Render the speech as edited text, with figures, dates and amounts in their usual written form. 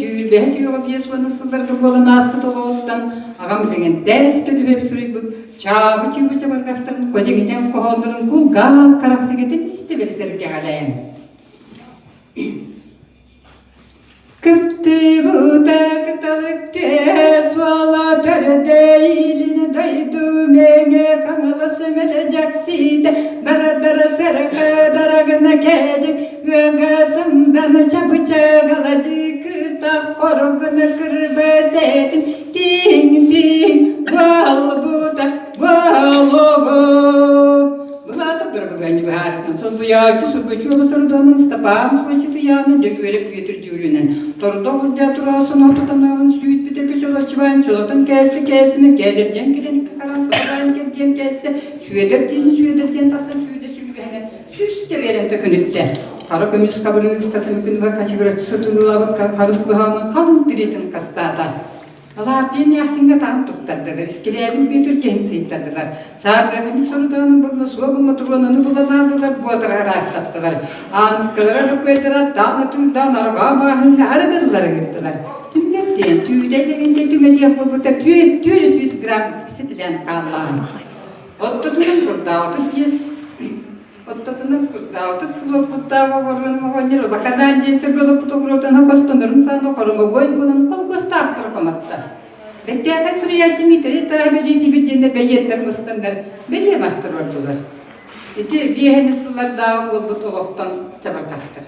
Сүүрбэһэ сүүөҕэ 50 сылларга буолан ааспыт оҕоҕуттан аҕам Лэҥэнтээс Төлүһүөп суруйбут Чаабы чыыбы чабырҕахтарын ходьыҥытан хоһооннорун кулгаах харахсыгытын истибэр сэргэҕэлээн. Кыптыыбыта кыталык түһэ суола төрдө илин дойду мэҥэ Хаҥалас мэлэ дьаксиитэ дара-дара сырха дарагына кээдьик ыага сымдан чабыча галадьыкытах хоругуна кырбэсэтин тииҥ-тииҥ буолбута буолугу Былаатап бырабылыанньа быһаарытынан солбуйааччы Сургачева Сардана Степан Свочитыяны Дьөгүөрэп Бүөтүр дьүүлүнэн тордох үрдэ турасын отутанаҕын сүүтбүтэ көсөлөччүбаан солотун кээстэ кээсимэ кээдэрдиэн кэлэн харан сабаан кэлдиэн кээстэ Сүөдэр диэсин Сүөдэр диэн тахсан сүүдэ сүлүгэһинэ сүүстэ биэрэн төкүнүттэ. Хара көмүс хабырыыс хасымыкыныга хачыгыраччы сотуруулаабыт харыс быһаҕынан халыҥ тириитин хастаата. Алааппыйа эмээхсиҥҥэ таһын туттардылар, искирээбин Бүөтүр киһин сыйтардылар. Саатыахынньык сорудаанын булла суобу Мотуруонаны булан ааллылар, буотара ыраастаттылар. Ааныскалара рукуйдара таан атыырдаан арҕаа бааһыҥҥа арыгыллары ыыттылар. Түмүгэр диэн түүтэй дэгинтэ түҥэтиэх буолбута 400 грамм ситилээн хааллаҕым. Оттотунан курдаабытын биэс Оттотунан курдаабытын сылуоппуттаах оҕоруонум оҕонньор улаханаан диэн сиргэ олоппут оҕуруотун хостонорун саҕана хоромобуой буолан холкуостаахтара хомотто. Бэттээхэй суруйааччы Митрий Таабелитивич диэннэ бэйиэттэр мустаннар бэлиэ мас туруордулар. Ити биэһини сыллардааҕы буолбут олохтон чабырҕахтар.